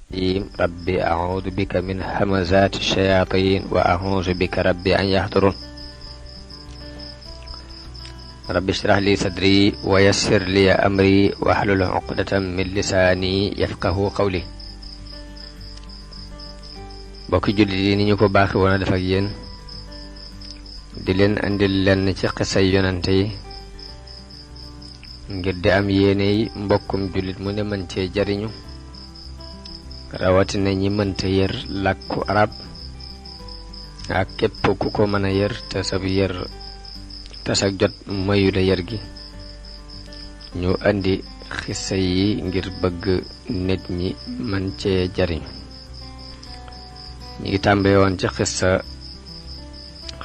rabbi a'uudu bika min hamazaati shayaatiin wa a'uudu bika rabbi an yahduruun rabbi shrah li sadri wa yassir li amri wahlul uqdatan min lisaani yafqahu qawli. bokki jullit yi ni ñu ko baaxi woon a def ak yéen di leen andil lenn ci xisay yonante yi ngir di am yéene yi mbokkum jullit mu ne mën cee jariñu rawatina ñi mënta yër làkku arab ak képp ku ko mën a yër te sab yër te sag jot mayu la yër gi ñu andi xisa yi ngir bëgg nit ñi mën cee jariñu. ñi ngi tàmbee woon ci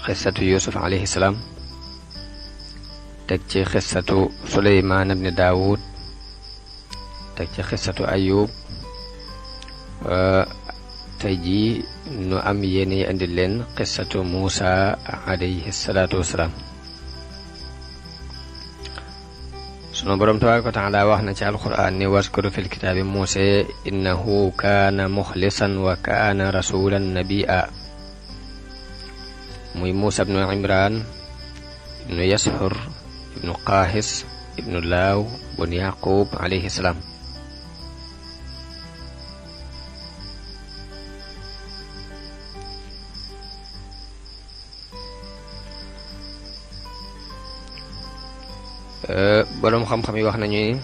xisatu yusuf alayhi salaam teg ci xisatu suleymaan ibni daawud teg ci xisatu ayub tey jii nu am yéene yi indi leen xisatu muusa alayhi salaatu wasalaam. sunu boroom tabaaraka wa taala wax na ci alquran ni waskuru fil kitaabi muusa innahu kaana muxlisan wa kaana rasulan nabiyya. muy muusa ibnu imran ibnu yashur ibnu qaahis ibnu laaw bun yaqub alayhi salaam. boroom xam-xam yi wax nañu ni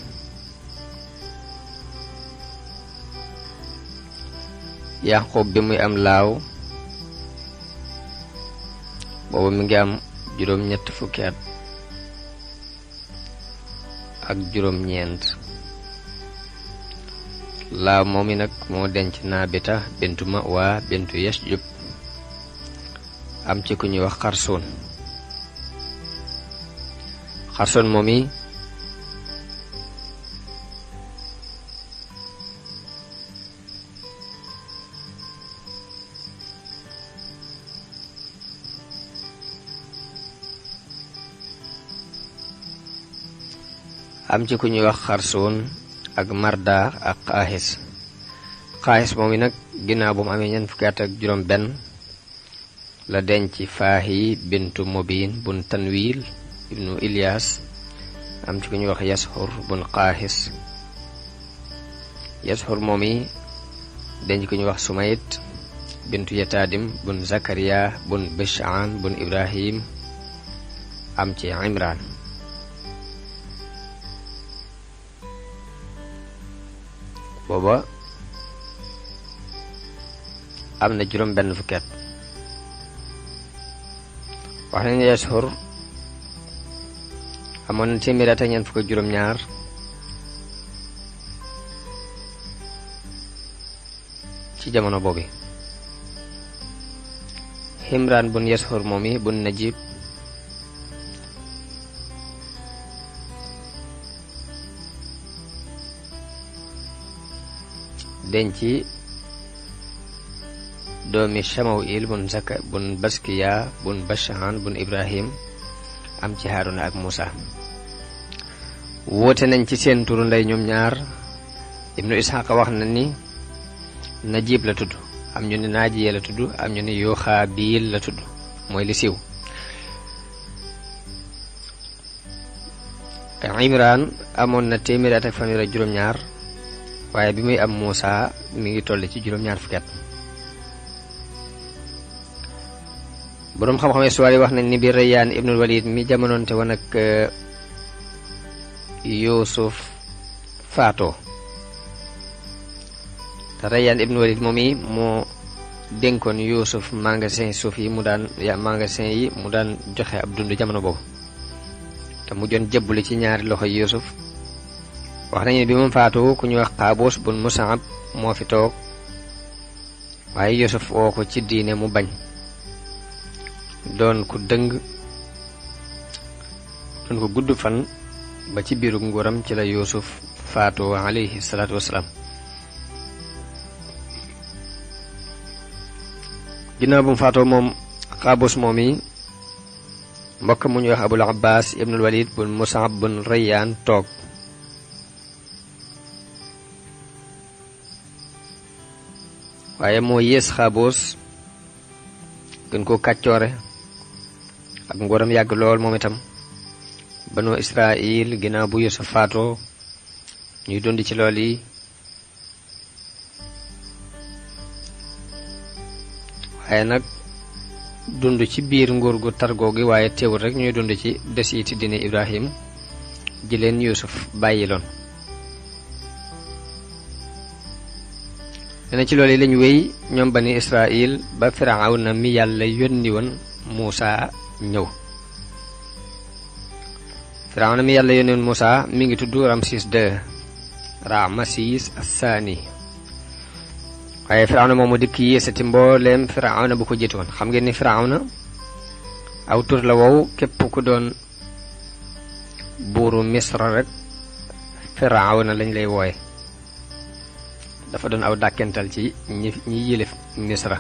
yaqub bi muy am laaw boobu mi ngi am juróom-ñett fukki at ak juróom-ñeent. laaw moom mi nag moo denc naabita bintu Ma'wa bintu Yasjub am ci ku ñuy wax xarsoon. xarsoon moom mi am ci ku ñuy wax xarsoon ak marda ak xaaxis moom mi nag ginnaaw bu mu amee ñeent fukki at ak juróom benn la denc faahi bintu mubin bun tanwil ibnu Ilyas am ci ku ñuy wax yashur bun qaahis. yashur moom yi denc ku ñuy wax sumayt bintu yataadim bun zakariya bun bishaan bun ibrahim am ci imran. booba am na juróom benn fukki at. wax nañu yashur amoon na téeméer at ak ñeent fukk ak juróom-ñaar ci jamono boobu. Himran bun yashur moomi bun najib denc doomi Shamawil bun Baskiya bun Bashaan bun Ibrahim am ci Haaruna ak Muusa. woote nañ ci seen turu ndey ñoom ñaar. ibnu Isxaaq wax na ni Najib la tudd, am ñu ne Naajiya la tudd, am ñu ne Yuxaabiil la tudd, mooy li siiw. Imraan amoon na téeméeri at ak fanweer ak juróom-ñaar waaye bi muy am Muusa mi ngi toll ci juróom-ñaar fukki at. boroom xam-xam histoire yi wax nañ ni bi Rayyaan ibnul Walid mi jamonoonte woon ak Yuusuf faatoo te Rayyaan ibnul Walid moom yi moo dénkoon Yuusuf magasin suuf yi mu daan joxe ab dund jamono boobu te mu joon jëbbuli ci ñaari loxo Yuusuf. wax nañu bi mu faatoo ku ñuy wax Qaabus bun Mus'ab moo fi toog waaye Yuusuf woo ko ci diine mu bañ. doon ku dëng doon ko gudd fan ba ci biiru nguuram ci la Yuusuf faatoo alayhi salaatu wasalaam. ginnaaw bu mu faatoo moom Qaabus moom yi mbokk mu ñuy wax Abul Abbas ibnul Walid bun Mus'ab bun Rayyaan toog waaye moo yées xaaboos gën koo kàccoore ak nguuram yàgg lool moom itam banu Israil ginnaaw bu Yuusuf faatoo ñuy dund ci lool yi waaye nag dund ci biir nguur gu targoo gi waaye teewul rek ñuy dund ci desiti dine Ibrahim ji leen Yuusuf bàyyiloon dana ci loolu lañ wéy ñoom bani Israil ba Firawna mi yàlla yónni woon Muusa ñëw Firawna mi yàlla yónni woon Muusa mi ngi tudd Ramsis II Ramsis Assaani waaye Firawna moomu dikk yéesati mbooleem Firawna bu ko jiitu woon xam ngeen ni Firawna aw tur la wow képp ku doon buuru Misra rek Firawna lañ lay wooye dafa doon aw dàkkental ci ñi yilif Misra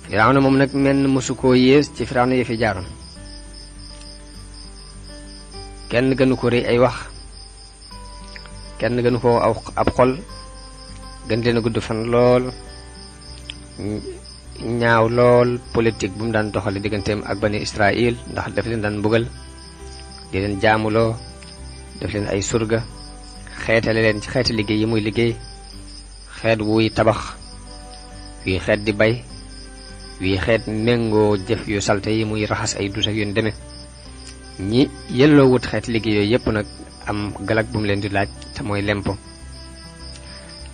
Firawna moom nag menn mësu koo yées ci Firawna yi fi jaaroon kenn gënu ko rëy ay wax kenn gënu ko ab xol gën leen a gudd fan lool ñaaw lool politique bu mu daan doxale digganteem ak bani Israil ndax daf leen daan mbugal di leen jaamuloo def leen ay surga xeetale leen ci xeeti liggéey yi muy liggéey xeet wuy tabax wii xeet di bay wii xeet méngoo jëf yu salte yi muy raxas ay dus ak yu deme ñi yelloo wut xeeti liggéey yooyu yépp nag am galak bu mu leen di laaj te mooy lempo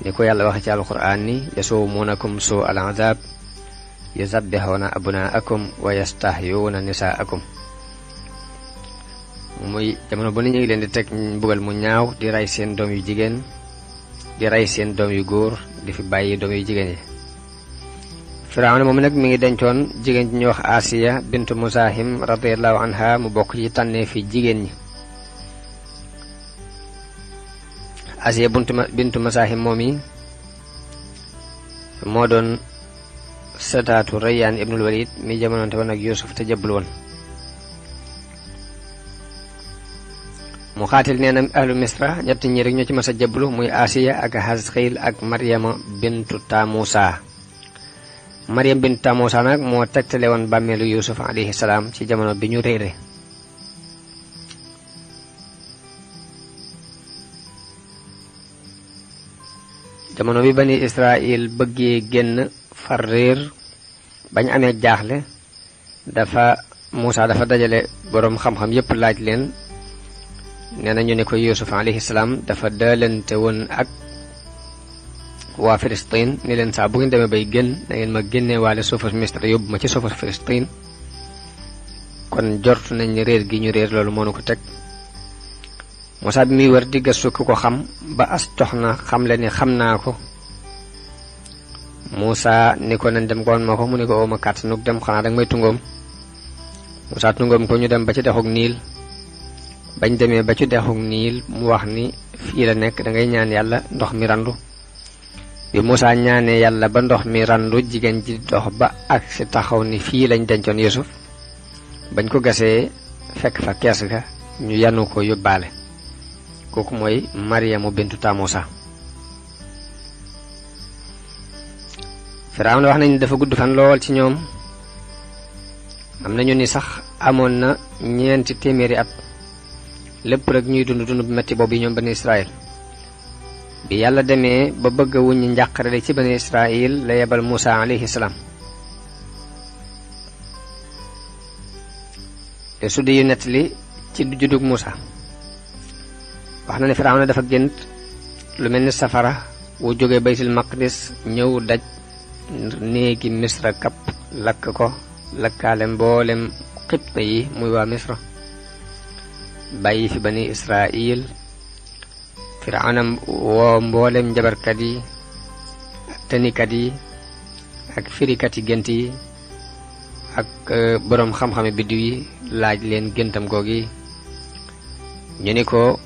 ni ko yàlla waxe ci alquran ni yasumuunakum suu al azab yuzabbihuna abnaakum wa yastahyuuna nisaakum muy jamono bu ne ñu ngi leen di teg mbugal mu ñaaw di rey seen doom yu jigéen di rey seen doom yu góor di fi bàyyi doom yu jigéen yi Firawna moom nag mi ngi dencoon jigéen ji ñuy wax Asiya bintu Musahim radiyallahu anha mu bokk ci tànnee fi jigéen ñi Asiya bintu Musahim moom yi moo doon setaatu Rayyaan ibnul Walid mi jamonoonte woon ak Yuusuf te jëbbul woon mu xaatil nee na ahlu Misra ñett ñi rek ñoo ci mas a jëbblu muy Asiya ak Hasxiil ak Maryama bintu Tamusa Maryam bintu Tamusa nag moo tegtale woon bàmmeelu Yuusuf alayhi salaam ci jamono bi ñu réere jamono bi bani Israil bëggee génn far réer bañ amee jaaxle Muusa dafa dajale boroom xam-xam yépp laaj leen nee na ñu ne ko Yuusuf alayhi salaam dafa daalante woon ak waa Filistin ni leen saa bu ngeen demee bay génn da ngeen ma génnee waale suufas Misra yóbbu ma ci suufas Filistin kon jort nañ ne réer gi ñu réer loolu moo nu ko teg Muusa bi muy wër di gëstu ku ko xam ba as jox na xam le ni xam naa ko Muusa ni ko nañ dem goon ma ko mu ni ko ooma kàttanug dem xanaa danga may tungoom Muusa tungoom ko ñu dem ba ci dexug Niil bañ demee ba ci dexug Niil mu wax ni fii la nekk da ngay ñaan yàlla ndox mi randu bi Muusa ñaanee yàlla ba ndox mi randu jigéen ji dox ba ak si taxaw ni fii lañ dencoon Yuusuf bañ ko gasee fekk fa kees ga ñu yanu ko yóbbaale kooku mooy Maryamu bintu Tamusa Firawna wax nañ dafa gudd fan lool ci ñoom am nañu ni sax amoon na 400 at lépp rek ñuy dund bu metti boobu yi ñoom bani Israil bi yàlla demee ba bëgg a wuññi njàqare ci bani Israil la yebal Muusa alayhi salaam te su dee yu nettali ci juddug Muusa wax na ne Firawna dafa gént lu mel ni safara wu jóge baytul maqdis ñëw daj néegi Misra kapp lakk ko lakkaale mboolem xibta yi muy waa Misra bàyyi fi bani Israil Firawna woo mboolem njabarkat yi ak tënikat yi ak firikat yi gént yi ak boroom xam-xame biddiw yi laaj leen géntam googi ñu ni ko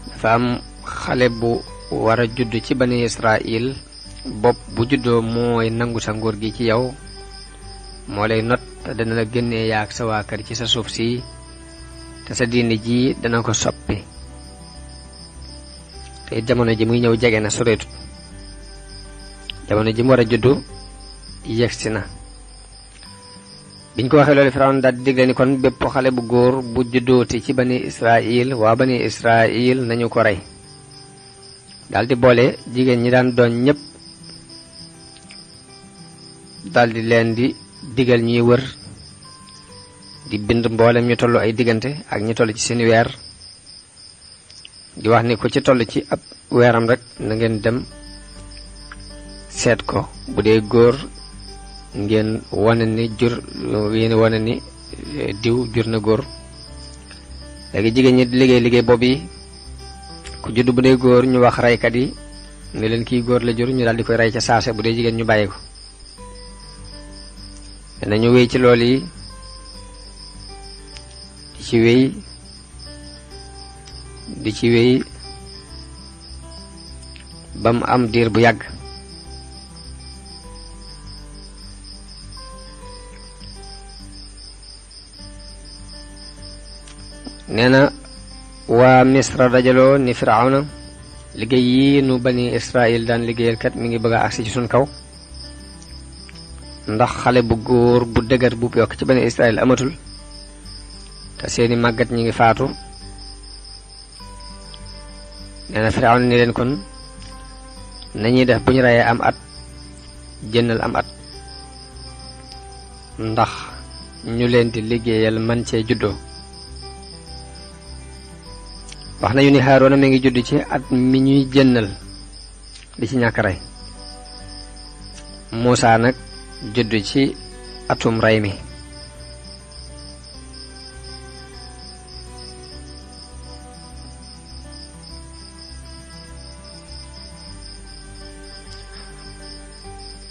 dafa am xale bu war a judd ci bani Israil bopp bu juddoo mooy nangu sa nguur gi ci yow moo lay not te dana la génnee yaak sa waa kër ci sa suuf si te sa diine ji dana ko soppi te jamono ji muy ñëw jege na soreetut jamono ji mu war a juddu yegsi na. biñ ko waxee loolu Firawna daal di digle ni kon bépp xale bu góor bu juddooti ci bani Israil waa bani Israil nañu ko rey. daal di boole jigéen ñi daan doon ñépp daal di leen di digal ñuy wër di bind mboolem ñu tollu ay diggante ak ñu toll ci seeni weer di wax ni ku ci toll ci ab weeram rek na ngeen dem seet ko bu dee góor ngeen wane ni diw jur na góor. léegi jigéen ñi di liggéey boobu yi ku judd bu dee góor ñu wax reykat yi ne leen kii góor la jur ñu daal di koy rey ca saase, bu dee jigéen ñu bàyyi ko. nañu wéy ci loolu yi di ci wéy ba mu am diir bu yàgg. nee na waa Misra dajaloo ni Firawna liggéey yi nu bani Israil daan liggéeyal kat mi ngi bëgg a agsi ci suñ kaw, ndax xale bu góor bu dëgër bu yokk ci bani Israil amatul te seeni màggat ñi ngi faatu. nee na Firawna ni leen kon nañuy def bu ñu reyee am at jëndal am at ndax ñu leen di liggéeyal man cee juddoo. wax nañu ni Haaruna mi ngi judd ci at mi ñuy jënnal di ci ñàkk rey. Muusaa nag judd ci atum rey mi.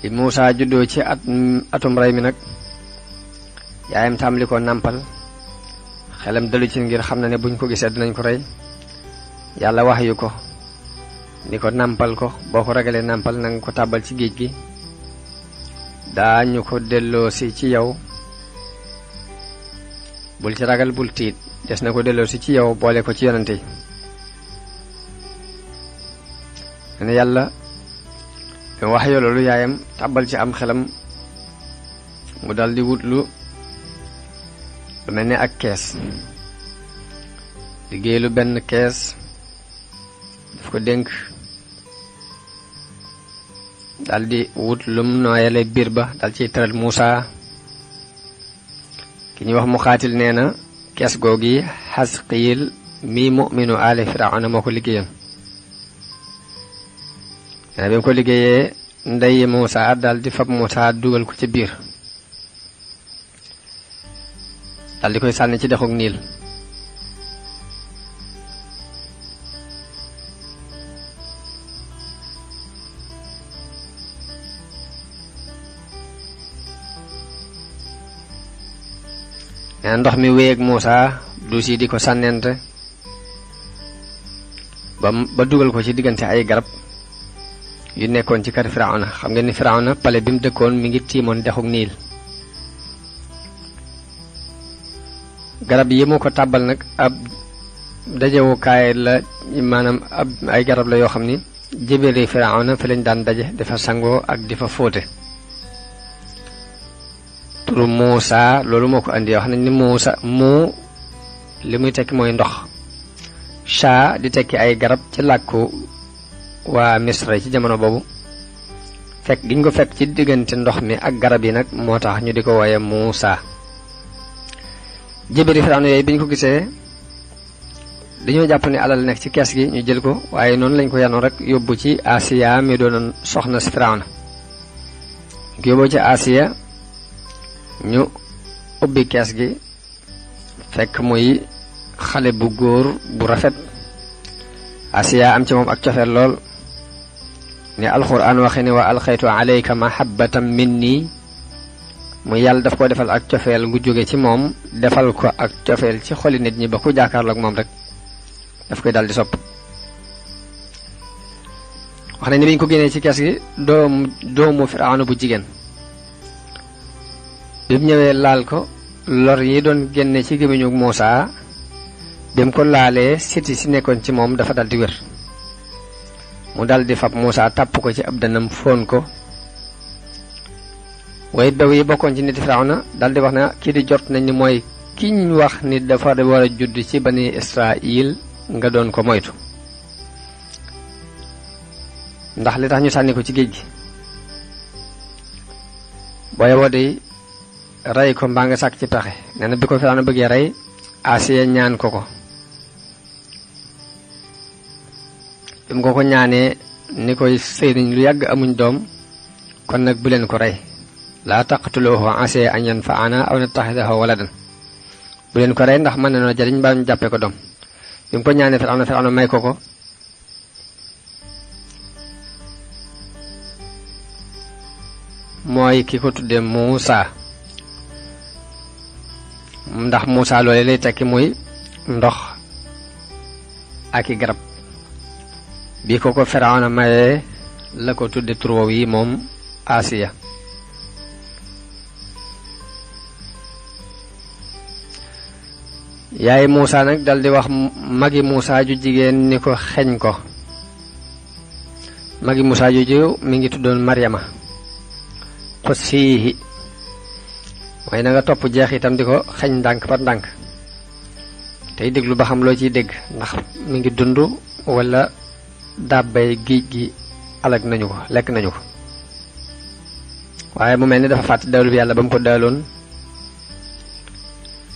li Muusaa juddoo ci atum rey mi nag yaayam tàmbali ko nàmpal, xelam dalu ci ngir xam na ne buñ ko gisee dinañ ko rey. yàlla wax yu ko ni ko nàmpal ko, boo ko ragalee nàmpal nanga ko tàbbal ci géej gi, daañu ko delloosi ci yow, bul ci ragal bul tiit, des na ko delloosi ci yow boole ko ci yonante yi. ne yàlla wax yoo loolu yaayam tàbbal ci am xelam mu dal di wut lu mel ne ak kees, liggéey lu benn kees daf ko dénk, dal di wut lum nooyale biir ba dal ciy tëral Muusaa. ki ñuy wax Muqaatil nee na kees googi Xasqiil mi mu'minu aali Firawna moo ko liggéeyoon. nee na bi mu ko liggéeyee ndey Muusaa dal di fab Muusaa dugal ko ci biir, dal di koy sànni ci dexug Niil. nee ndox mi wéy ak Muusaa duus yi di ko sànnente ba dugal ko ci diggante ay garab yu nekkoon ci kër Firawna. xam ngeen ni Firawna pale bi mu dëkkoon mi ngi tiimoon dexug Niil. garab yi mu ko tàbbal nag ab dajewukaay la, maanaam ay garab la yoo xam ni jébéeri Firawna fi lañ daan daje dafa sangoo ak di fa fóote. turu Muusaa loolu moo ko andi. wax nañ ni Muusaa moo li muy tekki mooy ndox, shaa di tekki ay garab ci làkku waa Misra ci jamono boobu. fekk giñ ko fekk ci diggante ndox mi ak garab yi nag moo tax ñu di ko wooye Muusaa. jébéeri Firawna yooyu bi ñu ko gisee dañoo jàpp ne alal nekk ci kees gi ñu jël ko, waaye noonu lañ ko yanoon rek yóbbu ci Asiya mi doonoon soxna si Firawna. ñu ko yóbboo ci Asiya ñu ubbi kees gi fekk muy xale bu góor bu rafet. Asiya am ci moom ak cofeel lool, ne alxuraan waxe ne wa alxaytu alayka mahabbatan minni, mu yàlla daf ko defal ak cofeel gu jóge ci moom, defal ko ak cofeel ci xoli nit ñi ba ku jàkkaarloog moom rek daf koy dal di sopp. wax nañ ne bi ñu ko génnee ci kees gi doomu Firawna bu jigéen bi mu ñëwee laal ko, lor yi doon génne ci gémmiñu Muusaa bi mu ko laalee siti si nekkoon ci moom dafa dal di wér. mu dal di fab Muusaa tàpp ko ci ab dënnam fóon ko way bew yi bokkoon ci nit Firawna daldi wax na kii di jort nañ ni mooy kiñ wax ni dafa war a judd ci bani Israil nga doon ko moytu ndax li tax ñu sànni ko ci géej gi booye woo de rey ko mbaa nga sàkk ci pexe nee na bi ko Firawna bëggee rey Asiya ñaan ko ko bi mu ko ñaanee ni koy sëy nañ lu yàgg amuñ doom kon nag bu leen ko rey laa taqtuluhu asaa an yanfa'ana aw nattaxidahu waladan bu leen ko rey ndax mën nañoo jariñ mbaa ñu jàppee ko doom bi mu ko ñaanee Firawna may ko ko mooy ki ko tuddee Muusa ndax Muusa loole lay tekki muy ndox ak i garab bi ko Firawna mayee la ko tudde tur yi moom Asiya yaay Muusa nag daldi wax magi Muusa ju jigéen ni ko xeñ ko magi Muusa ju jiw mi ngi tuddoon Maryama xussiihi mooy na nga topp jeex itam di ko xeñ ndànk par ndànk tey déglu ba xam loo ciy dégg ndax mi ngi dund wala dàbbay géej gi alag nañu ko lekk nañu ko waaye mu mel ni dafa fàtte dawlu bi yàlla ba mu ko daaloon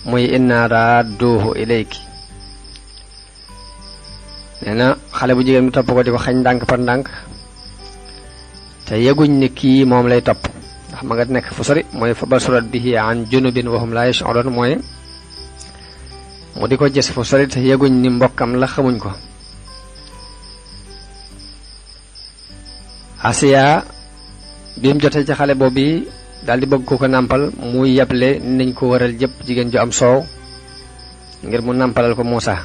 muy inna raadduuhu ilayki nee na xale bu jigéen bi topp ko di ko xañ ndànk par ndànk te yeguñ ni kii moom lay topp ndax ma nga nekk fu sori mooy fa basurat bihi an junubin wa hum la yash'urun mooy mu di ko gis fu sori te yeguñ ni mbokkam la xamuñ ko Asiya bi mu jotee ci xale boobu daal di bëgg ko nàmpal muy yeble nañ ko waral jëpp jigéen ju am soow ngir mu nàmpalal ko Muusa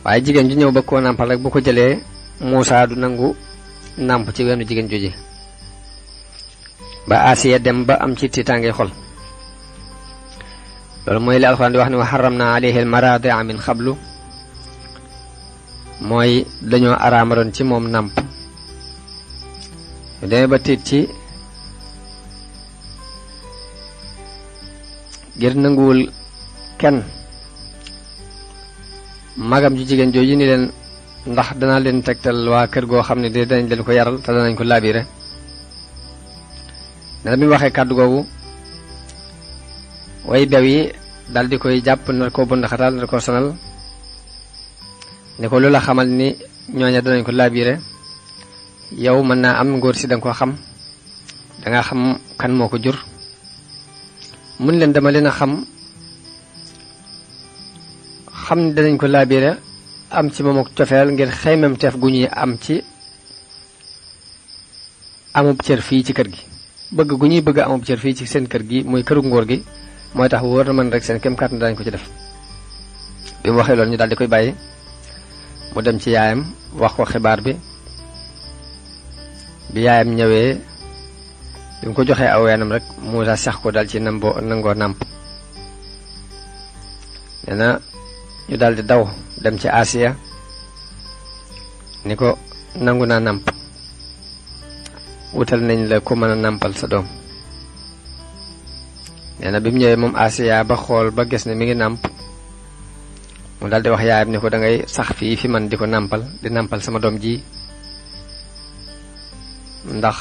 waaye jigéen ju ñëw bëgg koo nàmpal rek bu ko jëlee Muusa du nangu nàmp ci weenu jigéen jooji ba Asiya dem ba am ci tiitaange xol loolu mooy li Alxuraan di wax ne wa harramna alayhi al-maraadi'a min qablu mooy dañoo araamaloon ci moom nàmp demee ba tiit ci ngir nanguwul kenn magam ju jigéen jooju ni leen ndax danaa leen tegtal waa kër goo xam ne de danañ leen ko yaral te danañ ko laabire ne bi mu waxee kàddu googu way bew yi dal di koy jàpp na ko bund xataal na ko sonal ne ko lu la xamal ni ñooña danañ ko laabire yow mën naa am ngóor si danga ko xam danga xam kan moo ko jur mun leen dama leen a xam ni danañ ko laabire am ci moom ak cofeel ngir xeymam teef gu ñuy am ci amub cër fii ci kër gi bëgg gu ñuy bëgg amub cër fii ci seen kër gi muy këru ngóor gi mooy tax wóor na man rek seen kem kàttan danañ ko ci def bi mu waxee loolu ñu daal di koy bàyyi mu dem ci yaayam wax ko xibaar bi yaayam ñëwee bi mu ko joxee aw weenam rek Muusa sax ko dal ci nangoo nàmp nee na ñu daldi daw dem ci Asiya ni ko nangu naa nàmp wutal nañ la ku mën a nàmpal sa doom nee na bi mu ñëwee moom Asiya ba xool ba gis ne mi ngi nàmp mu daldi wax yaayam ni ko da ngay sax fii fi man di ko nàmpal di nàmpal sama doom ji ndax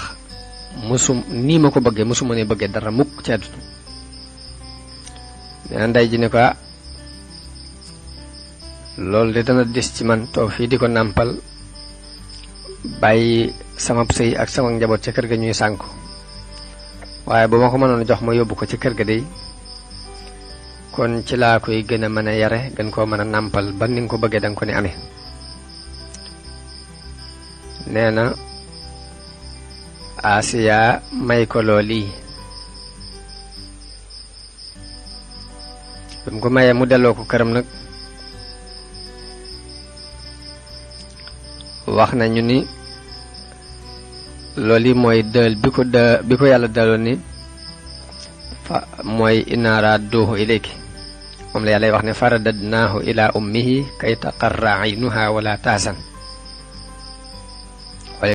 nii ma ko bëggee musuma ne bëggee dara mukk ci àdduna nee na ndey ji ne ko loolu de dana des ci man toog fii di ko nàmpal bàyyi sama sëy ak sama njaboot ca kër ga ñuy sànku waaye bu ma ko mënoon jox ma yóbbu ko ci kër ga de kon ci laa koy gën a mën a yare gën koo mën a nàmpal ba ni nga ko bëggee danga ko ne amee nee na Asiya may ko looli bi mu ko mayee mu delloo ko këram nag wax nañu ni loolu mooy dël bi ko yàlla daloon ni fa mooy inna raadduuhu ilayki moom la yàlla wax ne faradadnaahu ila ummihi kay taqarra aynuha wala tahzan